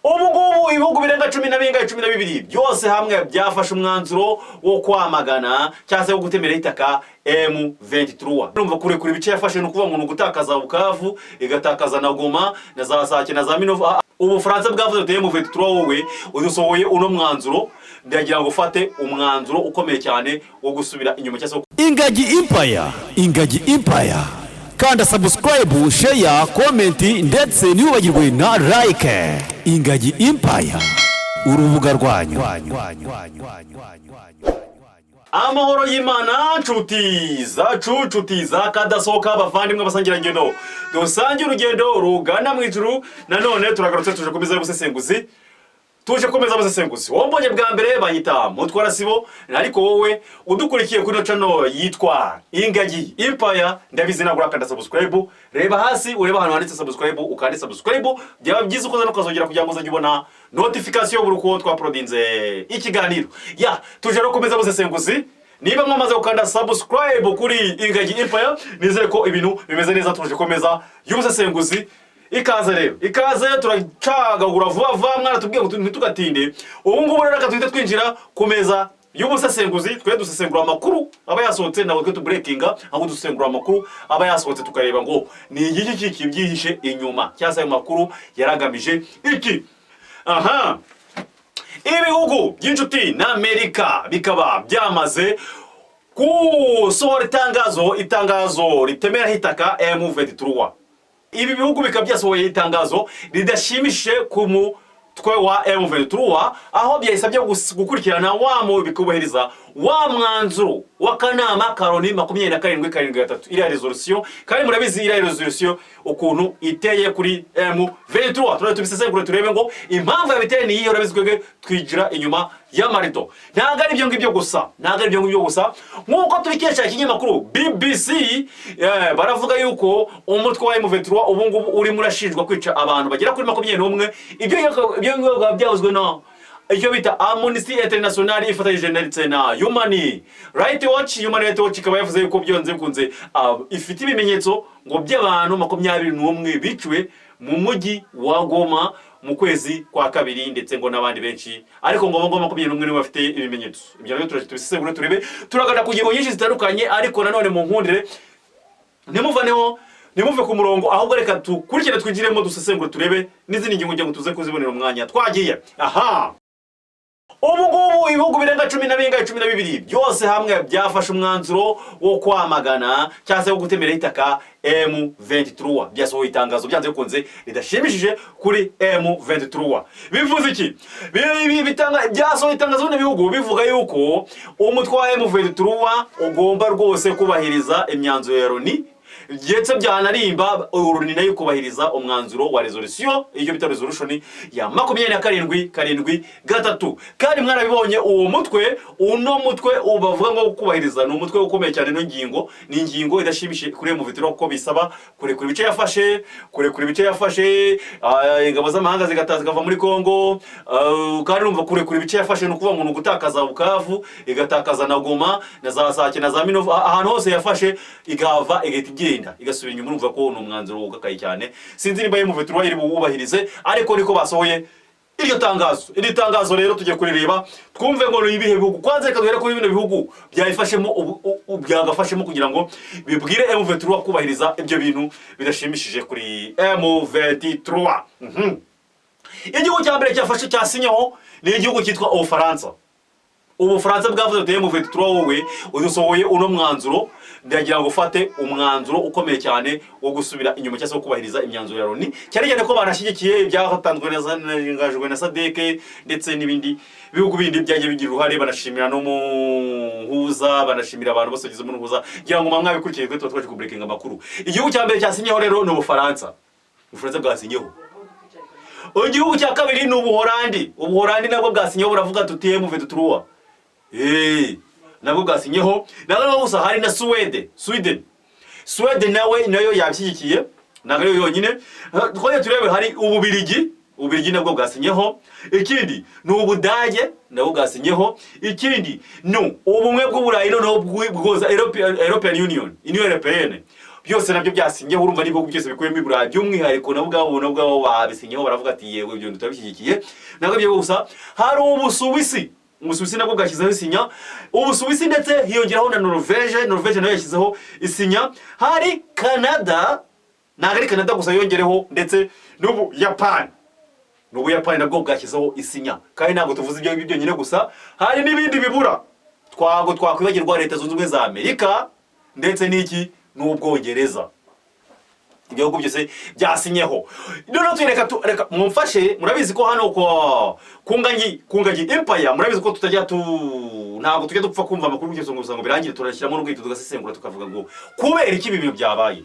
Ubu ngubu ibihugu birenga cumi na bingahe, 12 byose hamwe byafashe umwanzuro wo kwamagana cyangwa se wo gutemera itaka M23. Urumva, kurekura ibice yafashe ni ukuvuga ngo ni ugutakaza Bukavu, igatakaza na Goma na za Sake na za Minova. Ubufaransa bwavuze ati: "M23, wowe udusohoye uno mwanzuro, ndagira ngo ufate umwanzuro ukomeye cyane wo gusubira inyuma cyangwa se Ingagi Empire, Ingagi Empire. Kanda subscribe, share, comment ndetse ntiwibagirwe na like. Ingagi Empire, urubuga rwanyu. Amahoro y'Imana, nshuti zacu, nshuti za kadasohoka, abavandimwe, abasangirangendo dusange urugendo rugana mu ijuru. Nanone turagarutse, tuje kumeza y'ubusesenguzi, tuje kumeza abasesenguzi. Wowe mbonye bwa mbere banyita Mutwara Sibo, ariko wowe udukurikiye kuri ino channel yitwa Ingagi Empire, ndabizi ntabwo urakanda subscribe. Reba hasi, ureba ahantu handitse subscribe, ukande subscribe. Byaba byiza ukoze no ukazongera kugira ngo uzajye ubona notification buri uko twauploadinze ikiganiro. Ya tuje no kumeza abasesenguzi. Niba mwamaze gukanda subscribe kuri Ingagi Empire, nizere ko ibintu bimeze neza. Tuje komeza y'ubusesenguzi. Ikaze rero, ikaze. Turacagagura vuba vuba, mwaratubwiye ngo ntitugatinde. Ubu ngubu rero reka duhite twinjira ku meza y'ubusesenguzi. Twe dusesengura amakuru aba yasohotse, ntabwo twe tubreakinga, ahubwo dusesengura amakuru aba yasohotse, tukareba ngo ni igiki kibyihishe inyuma, cyangwa se ayo makuru yaragamije iki. Aha, ibihugu by'inshuti na Amerika bikaba byamaze gusohora itangazo, itangazo ritemeraho itaka M23. Ibi bihugu bikaba byasohoye itangazo ridashimishije ku mutwe wa M23, aho byayisabye gukurikirana wa mu bikubahiriza wa mwanzuro w'akanama ka Loni 2773, iriya resolution. Kandi murabizi iriya resolution ukuntu iteye kuri M23. Turare tubisesengure, turebe ngo impamvu yabiteye ni iyihe. Urabizi, twebwe twigira inyuma y'amarido. Ntabwo ari ibyo ngibyo gusa, ntabwo ari ibyo ngibyo gusa. Nk'uko tubikesha ikinyamakuru BBC, baravuga yuko umutwe wa M23 ubu ngubu urimo urashinjwa kwica abantu bagera kuri 21. Ibyo ngibyo bikaba byavuzwe na icyo bita Amnesty International ifatanyije ndetse na Human Rights Watch. Human Rights Watch ikaba yavuze yuko byonze bikunze ifite ibimenyetso ngo by'abantu 21 biciwe mu mujyi wa Goma mu kwezi kwa kabiri, ndetse ngo n'abandi benshi, ariko ngo 21 nibo bafite ibimenyetso. Ibyo nabyo turaje tubisesengure, turebe. Turagana ku ngingo nyinshi zitandukanye, ariko nanone mu nkundire ntimuvaneho, ntimuve ku murongo, ahubwo reka dukurikire, twinjiremo, dusesengure, turebe n'izindi ngingo kugira ngo tuze kuzibonera umwanya. Twagiye. Aha, ubu ngubu ibihugu birenga cumi na bingahe, 12 byose hamwe byafashe umwanzuro wo kwamagana cyangwa se wo gutemera itaka M23. Byasohoye itangazo byanze bikunze ridashimishije kuri M23. Bivuze iki? Byasohoye itangazo bino bihugu bivuga yuko umutwe wa M23 ugomba rwose kubahiriza imyanzuro ya Loni, ndetse byanarimba Loni nayo kubahiriza umwanzuro wa resolution, iyo bita resolution ya 2773. Kandi mwarabibonye, uwo mutwe, uno mutwe bavuga ngo kubahiriza, ni umutwe ukomeye cyane. No ngingo ni ingingo idashimishije kuri M23, kuko bisaba kurekura ibice yafashe, kurekura ibice yafashe, ingabo z'amahanga zigataha, zikava muri Kongo. Kandi urumva, kurekura ibice yafashe ni ukuvuga ngo ni ugutakaza Bukavu, igatakaza na Goma na za Sake na za Minova, ahantu hose yafashe igahava, igahita igenda, igasubira inyuma. Urumva ko ni umwanzuro ukakaye cyane. Sinzi niba M23 iri buwubahirize, ariko niko basohoye iryo tangazo. Iri tangazo rero tugiye kurireba, twumve ngo ni ibihe bihugu. Kwanza reka duhere kuri bino bihugu byayifashemo, byagafashemo kugira ngo bibwire M23 kubahiriza ibyo bintu bidashimishije kuri M23. Igihugu cya mbere cyafashe, cyasinyeho, ni igihugu cyitwa Ubufaransa. Ubufaransa bwavuze ati: "M23, wowe udusohoye uno mwanzuro, ndagira ngo ufate umwanzuro ukomeye cyane wo gusubira inyuma cyangwa se wo kubahiriza imyanzuro ya Loni," cyane cyane ko banashyigikiye ibyatanzwe na SADC ndetse n'ibindi bihugu bindi byagiye bigira uruhare. Banashimira n'umuhuza, banashimira abantu bose bagize umuhuza. Ngira ngo mwabikurikiye, twe tuba twaje kubreakinga amakuru. Igihugu cya mbere cyasinyeho rero ni Ubufaransa. Ubufaransa bwasinyeho. Igihugu cya kabiri ni Ubuholandi. Ubuholandi nabwo bwasinyeho, buravuga tuti: "M23." Nabwo bwasinyeho. Nabwo gusa, hari na Suwede, Sweden. Sweden nawe nayo yabishyigikiye, ntabwo ariyo yonyine. Twongere turebe, hari Ububirigi. Ububirigi nabwo bwasinyeho. Ikindi ni Ubudage, nabwo bwasinyeho. Ikindi ni Ubumwe bw'Uburayi, noneho bwoza European Union, Union Européenne. Byose nabyo byasinyeho. Urumva n'ibihugu byose bikuyemo i Burayi by'umwihariko, nabo ubwabo babisinyeho, baravuga ati: "Yego, ibyo bintu turabishyigikiye." Ntabwo ibyo gusa, hari Ubusuwisi. Ubusuwisi nabwo bwashyizeho isinya, Ubusuwisi, ndetse hiyongeraho na Norvege. Norvege nayo yashyizeho isinya. Hari Canada, ntabwo ari Canada gusa, yongereho ndetse n'Ubuyapani. N'Ubuyapani nabwo bwashyizeho isinya. Kandi ntabwo tuvuze ibyo ngibyo byonyine gusa, hari n'ibindi bibura. Twago twakwibagirwa Leta Zunze Ubumwe za Amerika ndetse n'iki, n'Ubwongereza. Ibyo bihugu byose byasinyeho. Noneho tuyereka reka mumfashe. Murabizi ko hano ko ku Ngagi Empire, murabizi ko tutajya tu ntabwo tujya dupfa kumva amakuru byose ngo gusa ngo birangire. Turashyiramo n'ubwito, tugasesengura, tukavuga ngo kubera iki ibi bintu byabaye,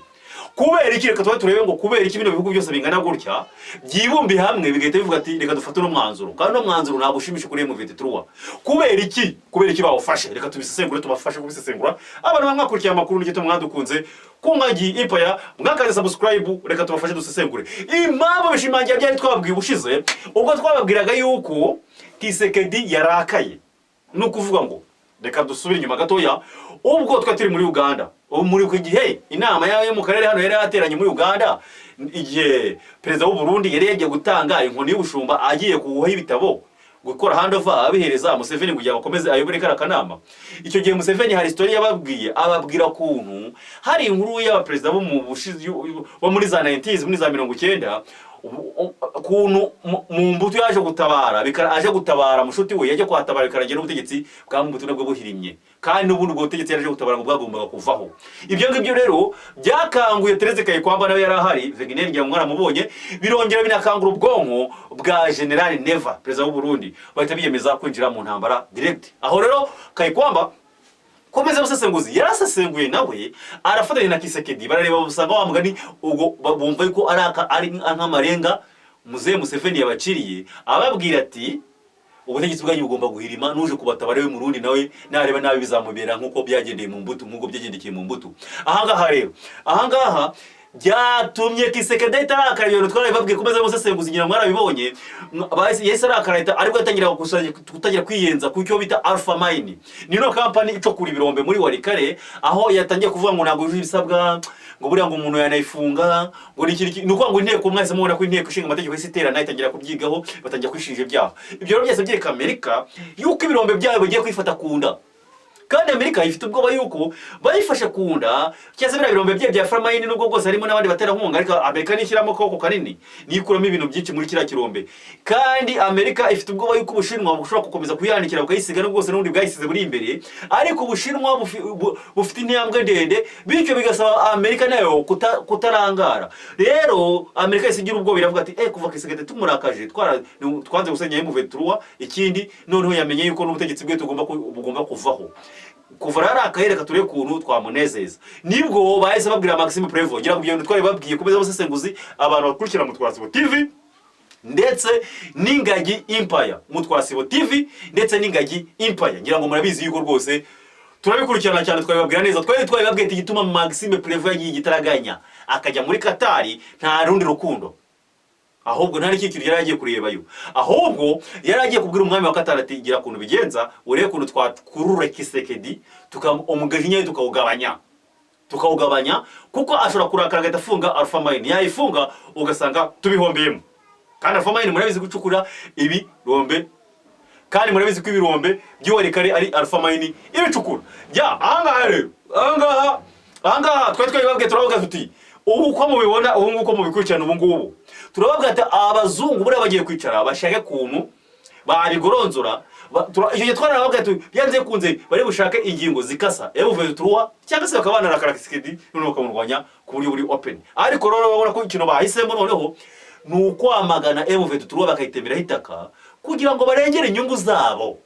kubera iki. Reka tuba turebe ngo kubera iki bino bihugu byose bingana gutya byibumbiye hamwe, bigahita bivuga ati: "Reka dufate uno mwanzuro." Kandi uno mwanzuro ntabwo ushimisha kuri M23. Kubera iki? Kubera iki bawufashe? Reka tubisesengure, tubafashe kubisesengura. Abantu bamwe mwakurikiye amakuru n'igito, mwadukunze ku Ngagi Empire, mwakaze subscribe. Reka tubafashe dusesengure impamvu. Bishimangira byari twababwiye ubushize, ubwo twababwiraga yuko Tshisekedi yarakaye. Ni ukuvuga ngo reka dusubire inyuma gatoya. Ubwo twari turi muri Uganda, ubu muri ku gihe inama yo mu karere hano yari yateranye muri Uganda, igihe perezida w'u Burundi yari yagiye gutanga inkoni y'ubushumba, agiye kuwuha ibitabo, gukora handover, abihereza Museveni kugira ngo akomeze ayobore kariya kanama. Icyo gihe Museveni hari story yababwiye, ababwira kuntu hari inkuru y'abaperezida bo mu bushize, bo muri za 90s, muri za 90, ukuntu Mobutu yaje gutabara, aje gutabara mushuti we, yaje kuhatabara bikarangira n'ubutegetsi bwa Mobutu nabwo buhirimye, kandi n'ubundi ubwo butegetsi yaraje gutabara ngo bwagombaga kuvaho. Ibyo ngibyo rero byakanguye Thérèse Kayikwamba, nawe yari ahari, Wagner ngira ngo mwaramubonye, birongera binakangura ubwonko bwa General Neva, perezida w'u Burundi, bahita biyemeza kwinjira mu ntambara direct. Aho rero Kayikwamba komeza busesenguzi yarasesenguye, nawe arafatanya na Tshisekedi, barareba usanga wa mugani ubwo bumva yuko ari ari nk'amarenga muzehe Museveni yabaciriye, ababwira ati: "Ubutegetsi bwanyu bugomba guhirima, nuje kubatabara we Murundi nawe nareba nabi bizamubera nk'uko byagendeye Mobutu, nk'uko byagendekeye Mobutu." Ahangaha rero, ahangaha byatumye Tshisekedi ahita arakara. Ibintu twarabibabwiye komeza busesenguzi, ngira mwarabibonye. Yahise arakara, ahita aribwo yatangira gutangira kwiyenza ku cyo bita Alpha Mine. Ni no company icukura ibirombe muri Walikale, aho yatangiye kuvuga ngo ntabwo yujuje ibisabwa, ngo buriya ngo umuntu yanayifunga, ngo ni iki. Ni ukuvuga ngo inteko, mwahise mubona ko inteko ishinga amategeko yahise iterana, itangira kubyigaho, batangira kwishinja ibyaha. Ibyo rero byose byereka Amerika yuko ibirombe byayo bigiye kwifata ku nda, kandi Amerika ifite ubwoba yuko bayifashe ku nda, cyangwa se biriya birombe bye bya Alpha Mine, nubwo bwose harimo n'abandi baterankunga, ariko Amerika nishyiramo akaboko kanini, nikuramo ibintu byinshi muri kiriya kirombe. Kandi Amerika ifite ubwoba yuko Ubushinwa bushobora gukomeza kuyanikira bukayisiga, nubwo bwose n'ubundi bwayisize buri imbere, ariko Ubushinwa bufite intambwe ndende, bityo bigasaba Amerika nayo kutarangara. Rero Amerika yahise igira ubwoba, iravuga ati: "Eh, kuva Tshisekedi tumurakaje, twanze gusenya M23, ikindi noneho yamenye yuko n'ubutegetsi bwe tugomba bugomba kuvaho. Kuva rero arakaye, reka turebe ukuntu twamunezeza." Nibwo bahise babwira Maxime Prevo. Ngira ngo ibyo bintu twari babwiye kumeza abasesenguzi, abantu bakurikira Mutwasibo TV ndetse n'Ingagi Empire, Mutwasibo TV ndetse n'Ingagi Empire, ngira ngo murabizi yuko rwose turabikurikirana cyane, twabibabwira neza. Twari twabibabwiye ati igituma Maxime Prevo yagiye igitaraganya akajya muri Katari, nta rundi rukundo, ahubwo nta n'ikindi kintu yari agiye kurebayo, ahubwo yari agiye kubwira umwami wa Katari ati: "Gira ukuntu bigenza, urebe ukuntu twakurura Tshisekedi, umujinya we tukawugabanya, kuko ashobora kurakara agahita afunga Alpha Mine. Yayifunga ugasanga tubihombeyemo." Kandi Alpha Mine murabizi gucukura ibirombe, kandi murabizi ko ibirombe by'i Walikale ari Alpha Mine ibicukura. Jya ahangaha rero, ahangaha twari twabibabwiye, turavuga tuti ubu uko mubibona, ubu ngubu uko mubikurikirana ubu ngubu, turababwira ati abazungu buriya bagiye kwicara bashake ukuntu babigoronzora. Icyo gihe twarababwira ati byanze bikunze bari bushake ingingo zikasa M23, cyangwa se bakaba banarakara Tshisekedi, noneho bakamurwanya ku buryo buri open. Ariko rero babona ko ikintu bahisemo noneho ni ukwamagana M23, bakayitemeraho itaka kugira ngo barengere inyungu zabo,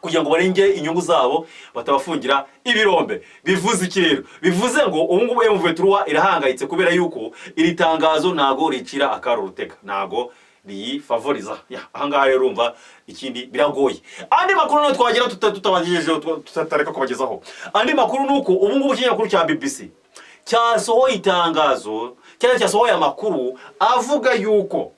kugira ngo barengere inyungu zabo, batabafungira ibirombe. Bivuze iki rero? Bivuze ngo ubu ngubu M23 irahangayitse kubera yuko iri tangazo ntago ricira akaro rutega, ntago riyifavoriza. Ya, ahangaha rero urumva ikindi biragoye. Andi makuru noneho twagira tutabagejejeho, tutareka kubagezaho andi makuru, ni uko ubu ngubu ikinyamakuru cya BBC cyasohoye itangazo, cyangwa cyasohoye amakuru avuga yuko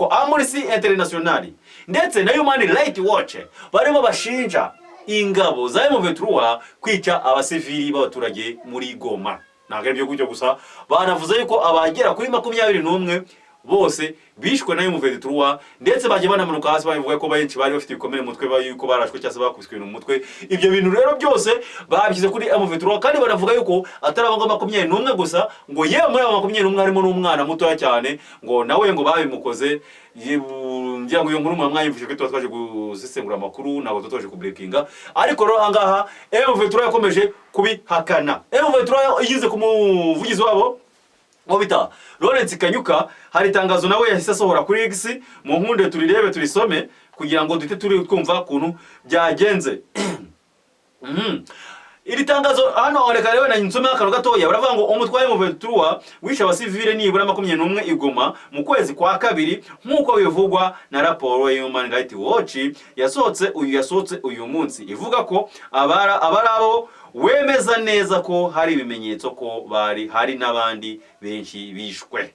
Amnesty International ndetse na Human Rights Watch barimo bashinja ingabo za M23 kwica abasivili b'abaturage muri Goma. Ntabwo ari ibyo gutyo gusa, banavuze yuko abagera kuri 21 bose bishwe na M23, ndetse bagiye banamanuka hasi babivuga ko benshi bari bafite ibikomere mu mutwe, yuko barashwe cyangwa se bakubiswe ibintu mu mutwe. Ibyo bintu rero byose babishyize kuri M23, kandi banavuga yuko atari abo 21 gusa, ngo yewe muri abo 21 harimo n'umwana mutoya cyane, ngo nawe ngo babimukoze. Ngira ngo iyo nkuru muba mwayumvise ko tuba twaje gusesengura amakuru, ntabwo tuba twaje kubreakinga. Ariko rero ahangaha M23 yakomeje kubihakana. M23 igeze ku muvugizi wabo uwo bita Lawrence Kanyuka, hari itangazo nawe yahise asohora kuri X. Mu nkunde turirebe, turisome kugira ngo duhite turi twumva ukuntu byagenze. Iri tangazo hano, reka rero na nsome akantu gatoya. Baravuga ngo umutwe wa M23 wishe abasivile nibura 21 i Goma mu kwezi kwa kabiri, nk'uko bivugwa na raporo ya Human Rights Watch yasohotse uyu munsi, ivuga ko abari abo wemeza neza ko hari ibimenyetso ko bari hari n'abandi benshi bishwe.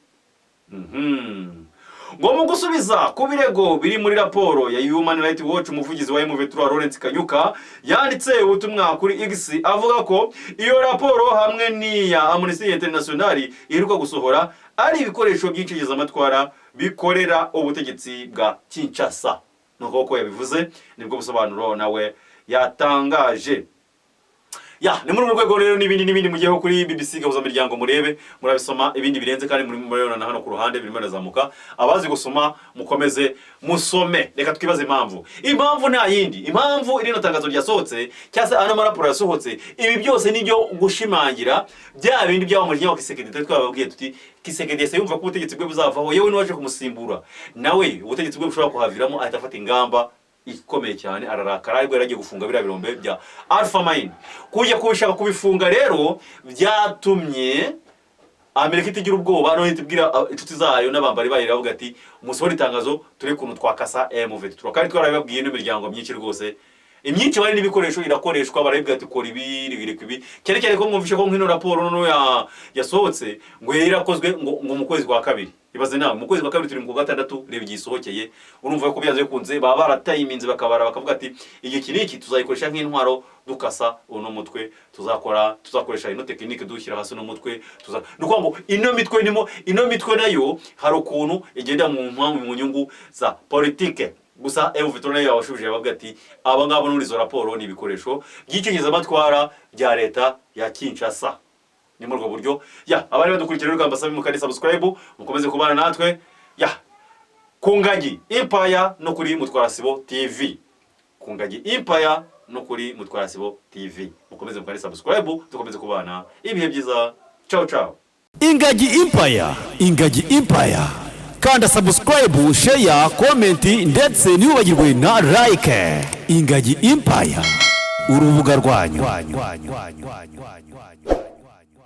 Ngo mu gusubiza ku birego biri muri raporo ya Human Rights Watch, umuvugizi wa M23 Lawrence Kanyuka yanditse ubutumwa kuri X avuga ko iyo raporo hamwe n'iya Amnesty International iheruka gusohora ari ibikoresho by'icengezamatwara bikorera ubutegetsi bwa Kinshasa. Nuko ko yabivuze, nibwo busobanuro nawe yatangaje. Ya, ni muri urwo rwego rero n'ibindi n'ibindi mugiyeho kuri BBC Gahuza Miryango murebe, murabisoma ibindi birenze, kandi muri murabibona hano ku ruhande birimo birazamuka. Abazi gusoma mukomeze musome. Reka twibaze impamvu. Impamvu nta yindi, impamvu irino tangazo ryasohotse cyangwa se ano maraporo yasohotse, ibi byose nibyo gushimangira bya bindi byaba umujinya wa Tshisekedi. Twari twababwiye tuti Tshisekedi yahise yumva ko ubutegetsi bwe buzavaho, yewe n'uwaje kumusimbura nawe ubutegetsi bwe bushobora kuhaviramo, ahita afata ingamba ikomeye cyane, ararakara, ariko yari agiye gufunga biriya birombe bya Alpha Mine. Kujya kubishaka kubifunga rero byatumye Amerika itigira ubwoba, none itubwira inshuti zayo n'abambari bayo, iravuga ati: "Musohore itangazo turi kuntu twakasa M23." Kandi twarabibabwiye, n'imiryango myinshi rwose, imyinshi bari n'ibikoresho irakoreshwa, barabibwira ati: "Kora ibi, reka ibi." Cyane cyane ko mwumvishe ko nk'ino raporo noneho yasohotse ngo yari irakozwe ngo mu kwezi kwa kabiri. Ibaze nawe, mu kwezi kwa kabiri, turi mu kwa gatandatu, reba igihe isohokeye. Urumva ko byanze bikunze baba baratayiminze, bakabara bakavuga ati: "Igihe iki n'iki tuzayikoresha nk'intwaro dukasa uno mutwe, tuzakoresha ino technique dushyira hasi uno mutwe." Tuza ni ukuvuga ngo ino mitwe nimo, ino mitwe nayo hari ukuntu igenda mu mpamvu, mu nyungu za politike. Gusa M23 nayo yabashubije, yabavuga ati: "Aba ngabo muri izo raporo ni ibikoresho by'icengezamatwara bya leta ya Kinshasa." Ni muri ubwo buryo. Ya, abari badukurikira rero, mbasabe mukandi subscribe, mukomeze kubana natwe ya ku Ngagi Empire no kuri Mutwarasibo TV. Ku Ngagi Empire no kuri Mutwarasibo TV, mukomeze mukandi subscribe, dukomeze kubana ibihe byiza. Ciao ciao. Ingagi Empire, Ingagi Empire. Kanda subscribe, share, comment, ndetse ntiwibagirwe na like. Ingagi Empire, urubuga rwanyu.